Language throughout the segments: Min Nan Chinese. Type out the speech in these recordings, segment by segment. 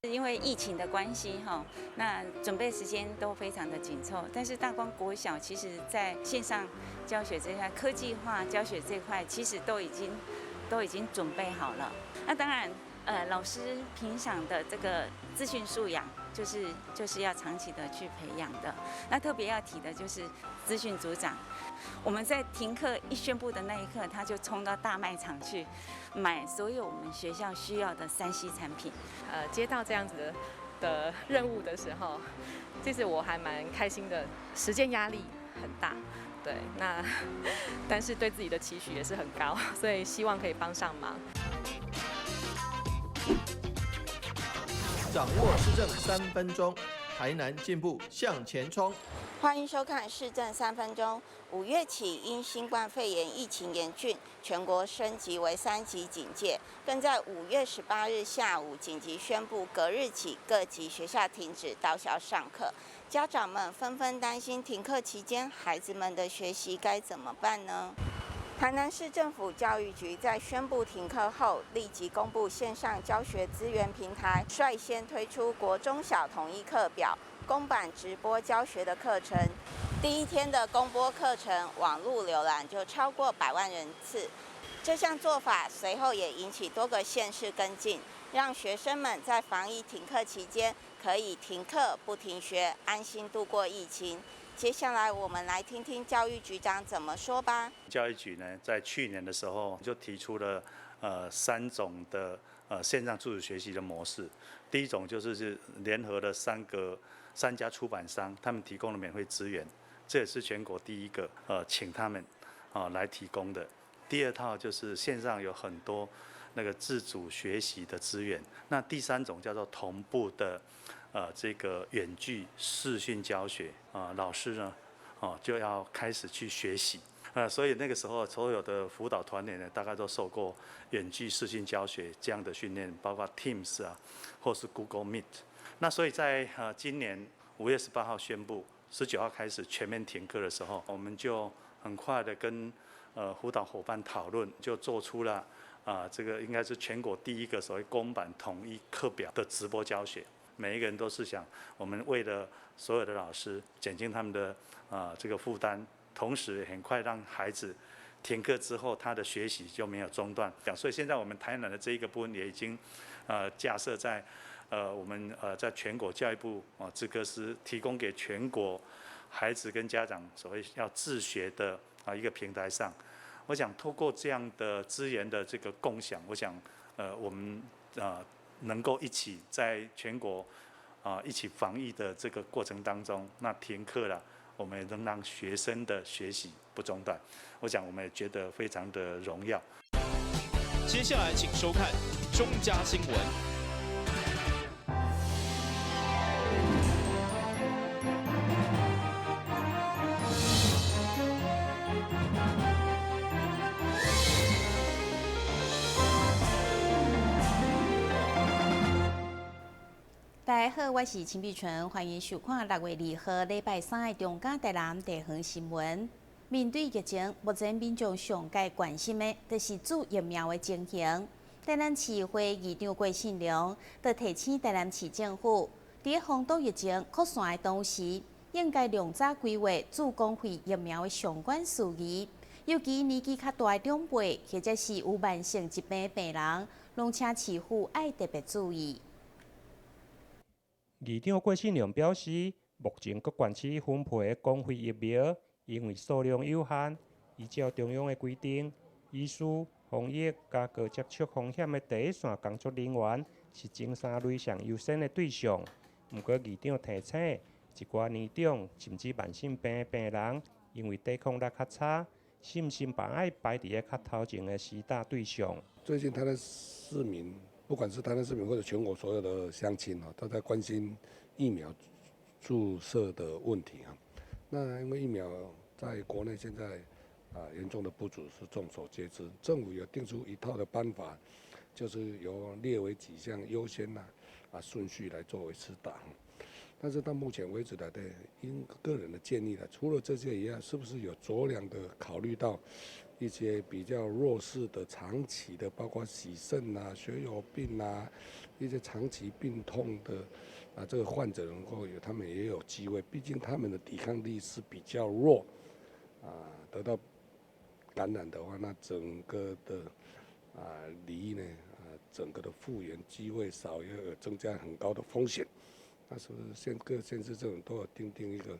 因為疫情的關係，哈，那準備時間都非常的緊湊。但是大光國小其實在線上教學這塊、科技化教學這塊，其實都已經準備好了。那當然，老師平常的這個資訊素養，就是要長期的去培養的。那特別要提的就是資訊組長，我們在停課一宣布的那一刻，他就衝到大賣場去買所有我們學校需要的3C 產品。接到這樣子的任務的時候，其實我還蠻開心的，時間壓力很大，對，那但是對自己的期許也是很高，所以希望可以幫上忙。掌握市政3分鐘，台南進步向前衝。歡迎收看市政三分鐘。5月起，因新冠肺炎疫情嚴峻，全國升級為3級警戒，更在5月18日下午緊急宣布，隔日起各級學校停止到校上課。家長們紛紛擔心，停課期間孩子們的學習該怎麼辦呢？台南市政府教育局在宣布停課後，立即公布線上教學資源平台，率先推出國中小統一課表、公版直播教學的課程。第一天的公播課程，網路瀏覽就超過100萬人次。這項做法隨後也引起多個縣市跟進，讓學生們在防疫停課期間可以停課不停學，安心度過疫情。接下來我們來聽聽教育局長怎麼說吧。教育局呢，在去年的時候就提出了三種的線上自主學習的模式。第一種就是聯合了三家出版商，他們提供了免費資源，這也是全國第一個請他們啊來提供的。第二套就是線上有很多那個自主學習的資源。那第三種叫做同步的這個遠距視訊教學啊，老師呢，哦就要開始去學習，所以那個時候所有的輔導團隊呢，大概都受過遠距視訊教學這樣的訓練，包括 Teams 啊，或是 Google Meet。那所以在今年5月18號宣布，19號開始全面停課的時候，我們就很快的跟輔導夥伴討論，就做出了啊這個應該是全國第一個所謂公版統一課表的直播教學。每一個人都是想，我們為了所有的老師減輕他們的啊這個負擔，同時很快讓孩子停課之後他的學習就沒有中斷。所以現在我們台南的這一個部分也已經架設在我們在全國教育部啊資科司提供給全國孩子跟家長所謂要自學的啊一個平台上。我想透過這樣的資源的這個共享，我想我們啊能夠一起在全國啊一起防疫的這個過程當中，那停課了，我們也能讓學生的學習不中斷。我想我們也覺得非常的榮耀。接下來請收看中嘉新聞。大家好，我是陳碧純，歡迎收看6月2號禮拜三的中嘉台南地方新聞。面對疫情，目前民眾上蓋關心的，就是注疫苗的情形。台南市會議長郭信良就提醒台南市政府，佇防堵疫情擴散的同時，應該量早規劃注公費疫苗的相關事宜。尤其年紀較大的長輩，或者是有慢性疾病的病人，攏請市府愛特別注意。議長郭信良表示，目前各縣市分配的公費疫苗，因為數量有限，依照中央的規定，醫師、防疫佮高接觸風險的第一線工作人員是前三類上優先的對象。毋過，議長提醒，一寡年長甚至慢性病的病人，因為抵抗力較差，是毋是嘛愛排佇咧較頭前的施打對象？最近台南市民，不管是台南市民或者全國所有的鄉親哦，都在關心疫苗注射的問題啊。那因為疫苗在國內現在啊嚴重的不足是眾所皆知，政府有定出一套的辦法，就是由列為幾項優先呐順序來作為施打。但是到目前為止來的，因個人的建議呢，除了這些以外，是不是有酌量的考慮到一一些比較弱勢的、長期的，包括洗腎啊、血友病啊，一些長期病痛的啊，這個患者能夠有，他們也有機會，畢竟他們的抵抗力是比較弱，啊，得到感染的話，那整個的啊離呢啊，整個的復原機會少，也有增加很高的風險。那是不是縣各縣市政府都有訂定一個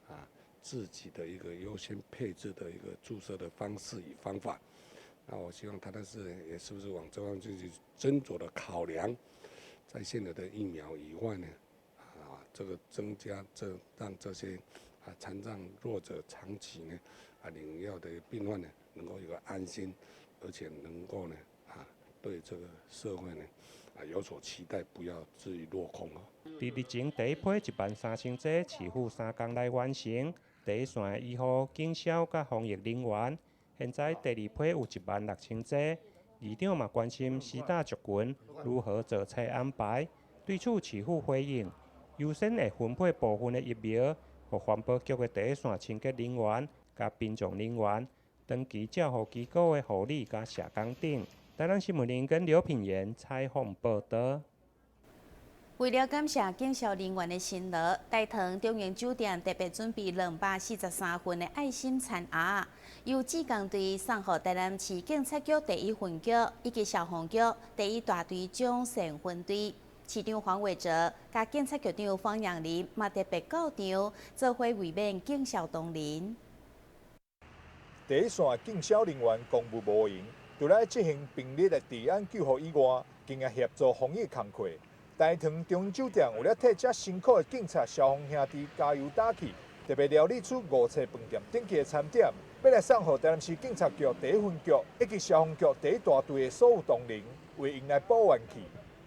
啊自己的一個優先配置的一個注射的方式與方法？那我希望台南市也是不是往這方面進行斟酌的考量，在現有的疫苗以外呢，啊，這個增加這讓這些啊殘障弱者長期呢啊領藥的病患呢，能夠有個安心，而且能夠呢啊對這個社會呢啊有所期待，不要至於落空哦。佇日前第一批13,000劑市府3工來完成第一線醫護、警消佮防疫人員，現在第二批有16,000劑。議長嘛關心施打族群如何做出安排，對此市府回應，優先會分配部分的疫苗，予環保局的第一線清潔人員佮殯葬人員、長期照護機構的護理佮社工等。台南新聞林跟劉品言採訪報導。為了感謝警消人員的辛勞，大唐中營酒店特別準備243份的愛心餐盒，由志工隊送予台南市警察局第一分局以及消防局第一大隊中線分隊。市長黃偉哲佮警察局長方楊林嘛特別到場，做伙慰勉警消同仁。第一線警消人員公務無閒，除了執行平日的治安救護以外，更會協助防疫工課。大唐中酒店為了替遮辛苦的警察、消防兄弟加油打氣，特別料理出五冊飯店頂級的餐點，欲來送予台南市警察局第一分局以及消防局第一大隊的所有同仁，為𪜶來補元氣。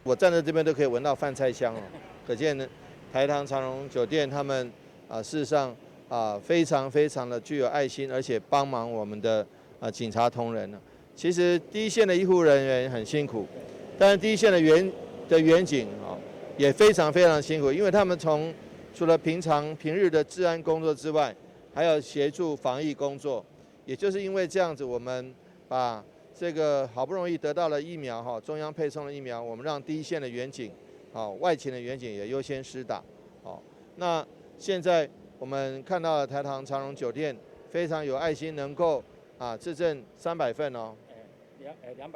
我站在這邊都可以聞到飯菜香哦，可見呢，台糖長榮酒店他們啊，事實上啊，非常非常的具有愛心，而且幫忙我們的啊警察同仁。其實第一線的醫護人員很辛苦，但是第一線的員警啊也非常非常辛苦，因為他們從除了平常平日的治安工作之外，還要協助防疫工作。也就是因為這樣子，我們把這個好不容易得到了疫苗哈，中央配送的疫苗，我們讓第一線的員警，啊外勤的員警也優先施打。好，那現在我們看到了台糖長榮酒店非常有愛心，能夠啊致贈300份哦。243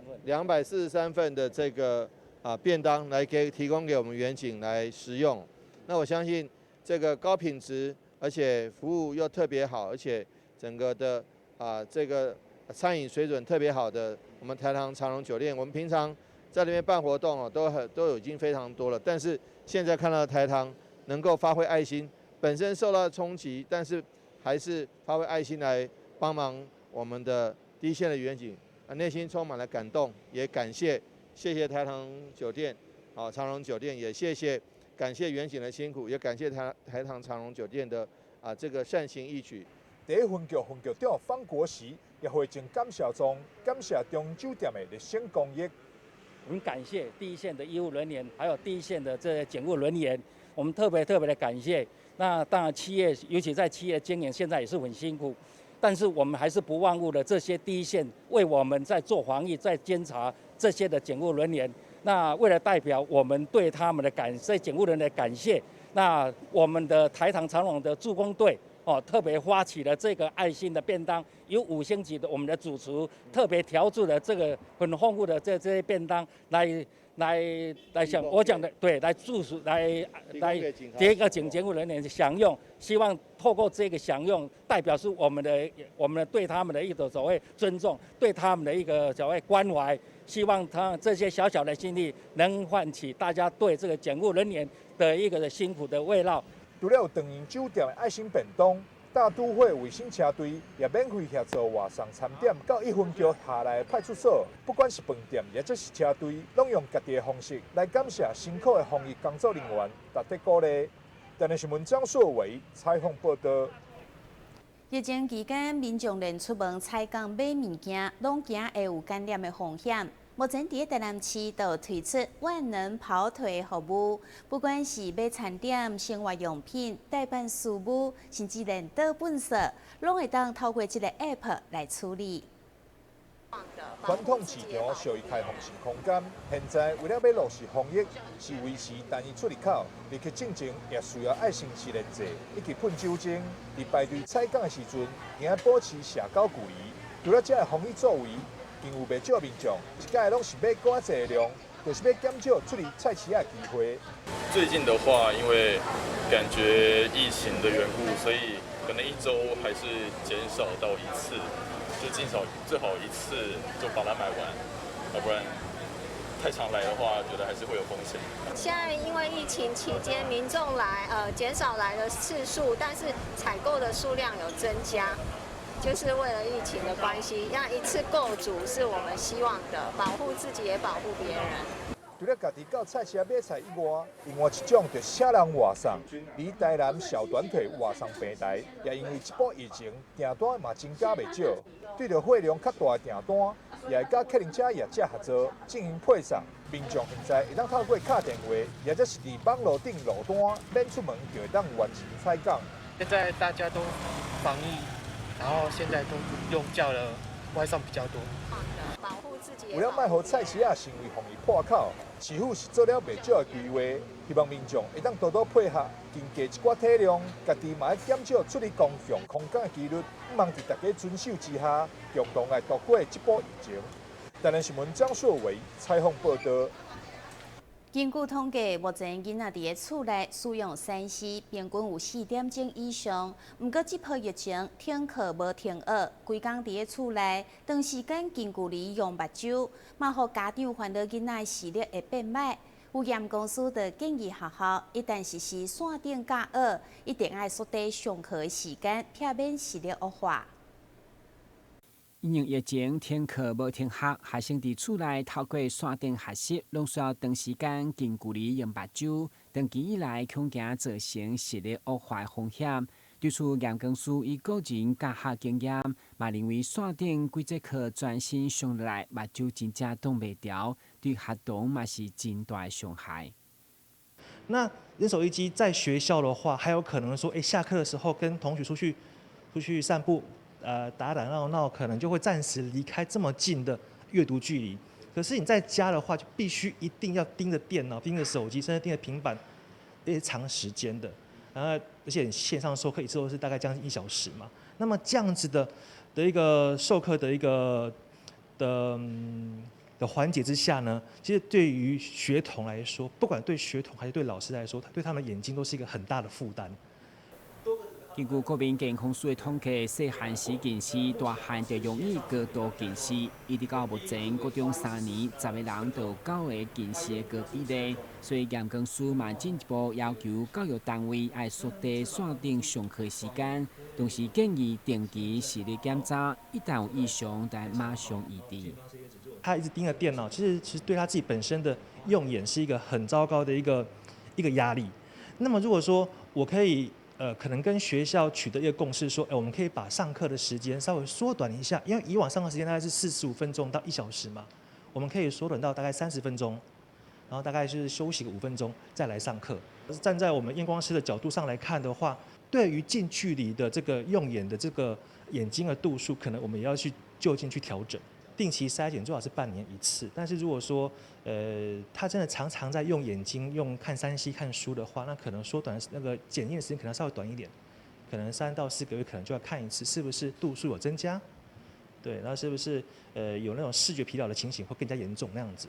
份。243份的這個啊便當來給提供給我們員警來食用。那我相信這個高品質，而且服務又特別好，而且整個的啊這個餐飲水準特別好的我們台糖長榮酒店，我們平常在那邊辦活動哦，都已經非常多了。但是現在看到台糖能夠發揮愛心，本身受到衝擊，但是還是發揮愛心來幫忙我們的第一線的員警，啊，內心充滿了感動，也感謝謝謝台糖酒店，啊長榮酒店，也謝謝感謝員警的辛苦，也感謝台糖長榮酒店的啊這個善行義舉。第一分局分局長方國璽也回贈感謝狀，感謝中酒店的熱心公益。我們感謝第一線的醫護人員，還有第一線的這些警務人員，我們特別特別的感謝。那當然，企業尤其在企業經營，現在也是很辛苦，但是我們還是不忘誤了這些第一線為我們在做防疫、在監察這些的警務人員。那為了代表我們對他們的感謝，警務人員的感謝，那我們的台糖長榮的志工隊哦，特別發起了這個愛心的便當，由5星級的我們的主廚特別調製了這個很豐富的這些便當來享，我講的對，來祝福來這個警務人員享用，希望透過這個享用，代表是我們對他們的一種所謂尊重，對他們的一個所謂關懷，希望他這些小小的心意能喚起大家對這個警務人員的一個辛苦的慰勞。除了有長榮酒店的愛心便當，大都會衛生車隊也免費協助外送餐點到一分局下內的派出所，不管是飯店，抑或是車隊，攏用家己的方式來感謝辛苦的防疫工作人員，值得鼓勵。台南新聞張碩偉採訪報道。疫情期間，民眾連出門採購買物件，攏驚會有感染的風險。目前佇台南市就推出萬能跑腿服務，不管是買餐點、生活用品、代辦事務，甚至連倒糞掃，攏會當透過這个 App 來處理。傳統市場屬於開放性空間，現在為了欲落實防疫，是維持單一出入口，入去進前也需要愛先試驗者以及噴酒精。佇排隊採購的時陣，應該保持社交距離。除了這个防疫作為，更有袂少民眾一概攏是買閣濟的量，就是欲減少出去菜市仔的機會。最近的話，因為感覺疫情的緣故，所以可能一周還是減少到一次，就盡少最好一次就把它買完，要不然太常來的話，覺得還是會有風險。現在因為疫情期間，民眾來減少來的次數，但是採購的數量有增加。就是為了疫情的關係，要一次購足是我們希望的，保護自己也保護別人。除了家己到菜市仔買菜以外，另外一種就是請人外送。佇台南小短腿外送平台，也因為這波疫情訂單嘛增加袂少。對著貨量較大的訂單，也會佮客運車業者合作進行配送。民眾現在會當透過敲電話，或者是佇網路頂落單，免出門就會當完成採購。現在大家都防疫。然後現在都用叫了外送比較多。為了莫予菜市仔成為防疫破口，市府是做了袂少的規劃，希望民眾會當多多配合，增加一寡體諒，家己嘛愛減少出入公共空間的幾率，毋通佇大家遵守之下，共同來度過這波疫情。台南新聞張碩偉採訪報道。根據統計，目前囡仔佇个厝內使用3C，平均有4點鐘以上。毋過，這波疫情停課無停學，規工佇个厝內長時間近距離用目睭，嘛予家長煩惱囡仔視力會變䆀。有驗光師就建議學校，一旦實施線頂教學，一定愛縮短上課的時間，避免視力惡化。因為疫情停課無停學，學生佇厝內透過線頂學習，攏需要長時間近距離用目睭，長期以來恐驚造成視力惡化的風險。對此，驗光師以個人教學經驗，嘛認為線頂幾節課專心上落來，目睭真正擋袂牢，對學童嘛是真大的傷害。那人手一機在學校的話，還有可能說，下課的時候跟同學出去散步。打打鬧鬧，可能就會暫時離開這麼近的閱讀距離。可是你在家的話，就必須一定要盯着電腦、盯着手機，甚至盯着平板，這些長時間的。然後，而且線上授課一次都是大概將近一小時嘛。那麼這樣子的一個授課的一個的環節之下呢，其實對於學童來說，不管對學童還是對老師來說，對他們眼睛都是一個很大的負擔。根據國民健康署的統計，細漢時近視，大漢就容易高度近視。一直到目前，國中3年，10個人就有9個近視的高比例。所以驗光師嘛進一步要求教育單位愛縮短線頂上課時間，同時建議定期視力檢查，一旦有異常，得馬上醫治。他一直盯著電腦，其實對他自己本身的用眼是一個很糟糕的一個壓力。那麼如果說我可以可能跟學校取得一個共識，說，我們可以把上課的時間稍微縮短一下，因為以往上課時間大概是45分鐘到一小時嘛，我們可以縮短到大概30分鐘，然後大概是休息個5分鐘再來上課。站在我們驗光師的角度上來看的話，對於近距離的這個用眼的這個眼睛的度數，可能我們也要去就近去調整。定期篩檢最好是半年一次，但是如果說，他真的常常在用眼睛用看3C 看書的話，那可能縮短那個檢驗的時間可能稍微短一點，可能3到4個月可能就要看一次，是不是度數有增加？對，然後是不是有那種視覺疲勞的情形會更加嚴重那樣子。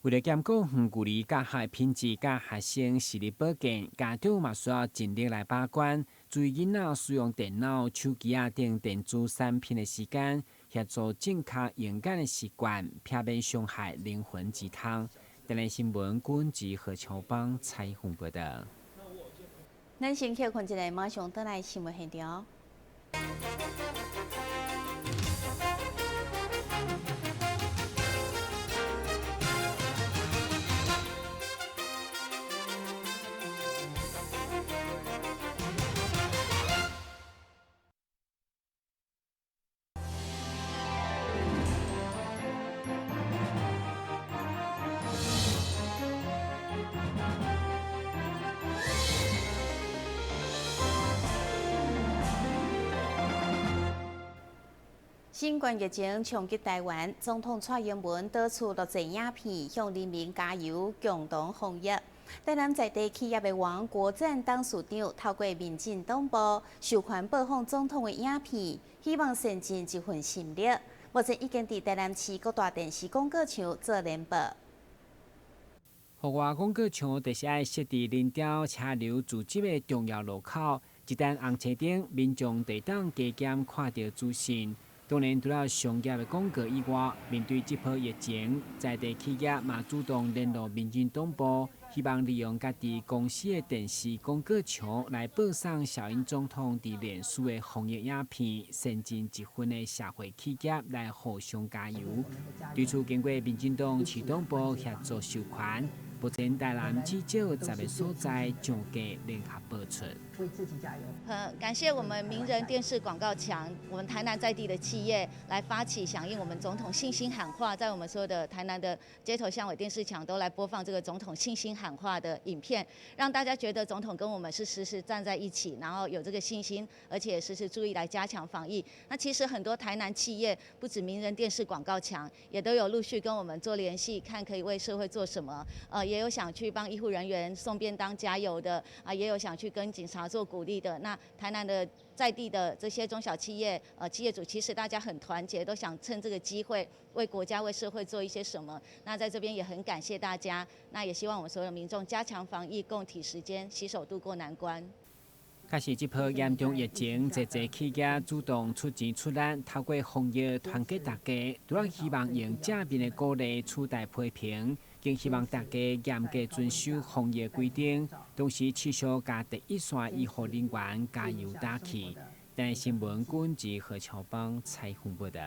為了兼顧遠距離教學品質佮學生視力保健，家長嘛需要盡力來把關，注意囡仔使用電腦、手機仔等電子產品的時間，協助正確用眼的習慣，避免傷害靈魂之窗。台南新聞郭志何秋邦採訪報道。咱先歇睏一下，馬上轉來新聞現場。新冠疫情衝擊台灣，總統蔡英文導出錄製影片，向人民加油，共同防疫。台南在地企業的王國贊董事長透過民進黨部授權播放總統的影片，希望善盡一份心力。目前已經佇台南市各大電視廣告牆做聯播。戶外廣告牆就是愛設佇人潮車流聚集的重要路口，一旦紅青燈，民眾會當加減看著資訊。當然，除了商業的廣告以外，面對這波疫情，在地企業嘛主動聯絡民進黨部，希望利用家己公司的電視廣告牆來播送小英總統佇臉書的防疫影片，善盡一份的社會企業來互相加油。對此，經過民進黨市黨部協助授權，目前台南至少10個所在上架聯合播出。為自己加油。很感謝我們名人電視廣告牆，我們台南在地的企業來發起響應我們總統信心喊話，在我們所有的台南的街頭巷尾電視牆都來播放這個總統信心喊話的影片，讓大家覺得總統跟我們是時時站在一起，然後有這個信心，而且時時注意來加強防疫。那其實很多台南企業，不止名人電視廣告牆，也都有陸續跟我們做聯繫，看可以為社會做什麼。也有想去幫醫護人員送便當加油的，啊，也有想去跟警察做鼓勵的。那台南的在地的這些中小企業，企業主其實大家很團結，都想趁這個機會為國家、為社會做一些什麼。那在這邊也很感謝大家，那也希望我們所有民眾加強防疫，共體時艱，攜手度過難關。確實，這波嚴重疫情，濟濟企業主動出錢出力，透過防疫團結大家，除了希望用正面的鼓勵取代批評，更希望大家嚴格遵守防疫規定，同時持續共第一線醫護人員加油打氣。台視新聞軍事何超邦採訪報道。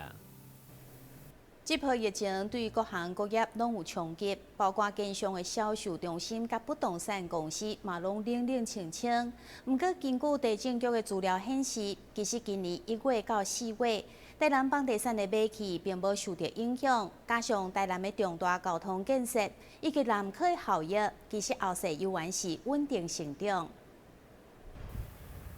這波疫情對各行各業攏有衝擊，包括建商的銷售中心佮不動產公司嘛攏冷冷清清。毋過根據地政局的資料顯示，其實今年1月到4月，台南房地產的買氣並無受著影響，加上台南的重大交通建設以及南科的效益，其實後勢猶原是穩定成長。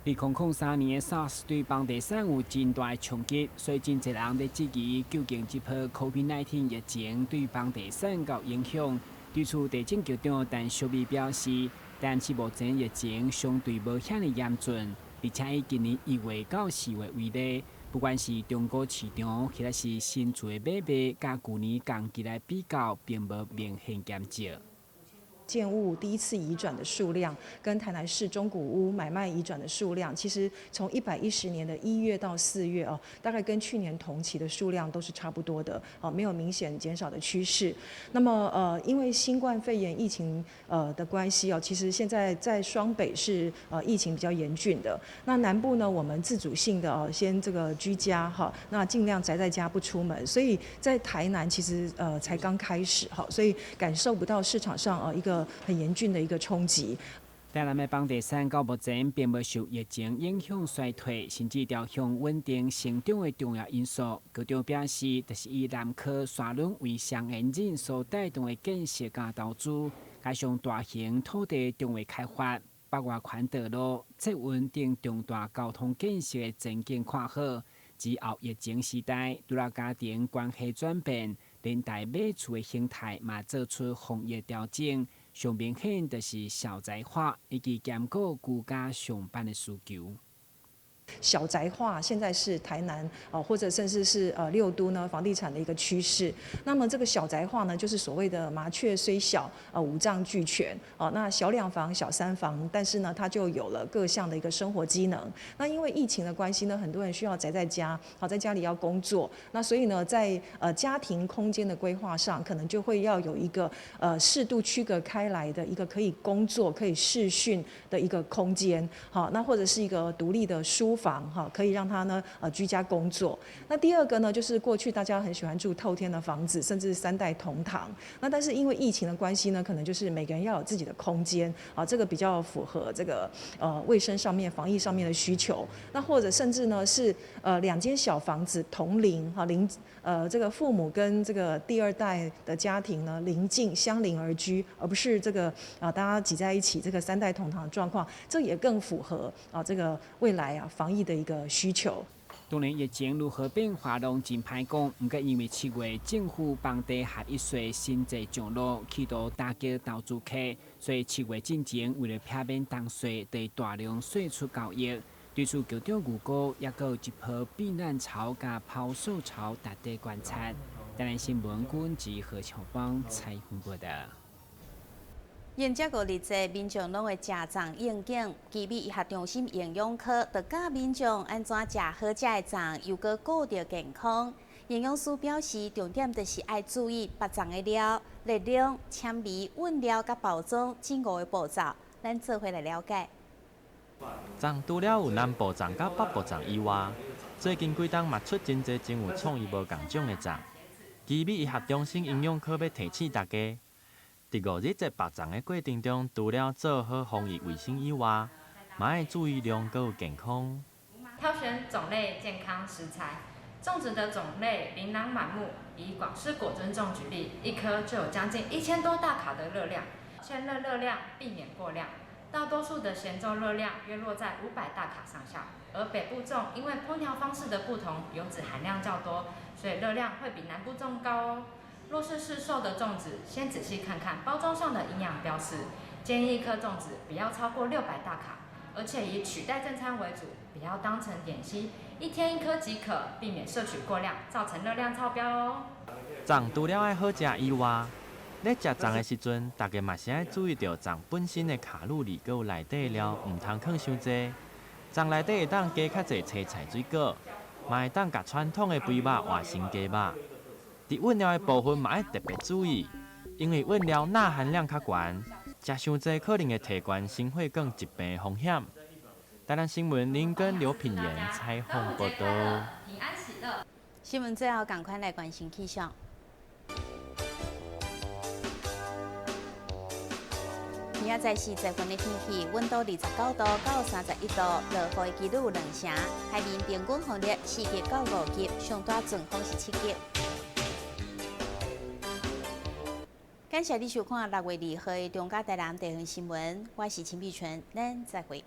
2003年的 SARS 對房地產有真大的衝擊，所以真濟人咧質疑究竟這波 COVID-19 疫情對房地產有影響。對此，地政局長陳淑薇表示，但是目前疫情相對無遐爾嚴峻，而且以今年1月到4月為例，不管是中古市場或者是新厝的買賣，佮舊年同期來比較，並無明顯減少。建物第一次移轉的數量，跟台南市中古屋買賣移轉的數量，其實從110年的1月到4月哦，大概跟去年同期的數量都是差不多的，哦，沒有明顯減少的趨勢。那麼因為新冠肺炎疫情的關係哦，其實現在在雙北是疫情比較嚴峻的。那南部呢，我們自主性的哦，先這個居家哈，那盡量宅在家不出門。所以在台南其實才剛開始哈，所以感受不到市場上一個很嚴峻的一個衝擊。台南的房地產到目前並無受疫情影響衰退，甚至朝向穩定成長的重要因素。局長表示，就是以南科沙崙為雙引擎所帶動的建設佮投資，加上大型土地重劃開發、北外環道路、捷運等重大交通建設的前景看好。之後疫情時代，除了家庭關係轉變，連帶買厝的形態嘛做出防疫調整。上明顯就是小宅化以及兼顧居家上班的需求。小宅化現在是台南哦，或者甚至是六都呢房地產的一個趨勢。那麼這個小宅化呢，就是所謂的麻雀雖小，五臟俱全哦。那小兩房、小三房，但是呢，它就有了各項的一個生活機能。那因為疫情的關係呢，很多人需要宅在家，好在家裡要工作。那所以呢，在家庭空間的規劃上，可能就會要有一個適度區隔開來的一個可以工作、可以視訊的一個空間。好，那或者是一個獨立的書房哈，可以讓他呢居家工作。那第二個呢，就是過去大家很喜歡住透天的房子，甚至三代同堂。那但是因為疫情的關係呢，可能就是每個人要有自己的空間啊，這個比較符合這個衛生上面、防疫上面的需求。那或者甚至呢是兩間小房子同鄰哈鄰這個父母跟這個第二代的家庭呢鄰近相鄰而居，而不是這個啊大家擠在一起這個三代同堂的狀況，這也更符合啊這個未來啊防疫的一個需求。當然疫情如何變化攏真歹講，毋過因為7月政府房地合一稅新制上路，企圖打擊投資客，所以7月進前為了避免重稅，得大量釋出交易。對此，局長預估，猶閣有一波避難潮佮拋售潮值得觀察。台南新聞君及何巧芳採訪報道。迎接五日節，民眾攏會食粽應景。奇美醫學中心營養科就教民眾按怎食好食的粽，又閣顧著健康。營養師表示，重點就是愛注意縛粽的料、熱量、纖維、溫料佮包裝這五个步驟。咱做伙來了解。粽除了有南部粽佮北部粽以外，最近幾冬嘛出真濟真有創意無仝種的粽。奇美醫學中心營養科欲提醒大家，佇五日節縛粽的過程中，除了做好防疫衛生以外，嘛愛注意量閣有健康。挑選種類健康食材，粽子的種類琳琅滿目。以廣式果珍粽舉例，一顆就有將近1000多大卡的熱量，鮮熱熱量避免過量。大多數的鹹粽熱量約落在500大卡上下，而北部粽因為烹調方式的不同，油脂含量較多，所以熱量會比南部粽高哦。若是市售的粽子，先仔細看看包裝上的營養標示，建議一顆粽子不要超過600大卡，而且以取代正餐為主，不要當成點心，一天一顆即可，避免攝取過量，造成熱量超標哦。粽除了愛好食以外，咧食粽的時陣，大家嘛是愛注意著粽本身的卡路里，閣有內底料，毋通囥傷濟。粽內底會當加較濟青菜水果，嘛會當共傳統的肥肉換成雞肉。佇餡料的部分嘛愛特別注意，因為餡料鈉含量較懸，食傷濟可能會提懸心血管疾病的風險。台南新聞林根劉品言採訪報道。平安喜樂。新聞最後，仝款來關心氣象。明仔載是十分的天氣，溫度29度到31度，落雨的幾率有2成。海面平均風力4級到5級，上大陣風是7級。感謝你收看6月2號的中嘉台南地方新聞，我是陳碧純，咱再會。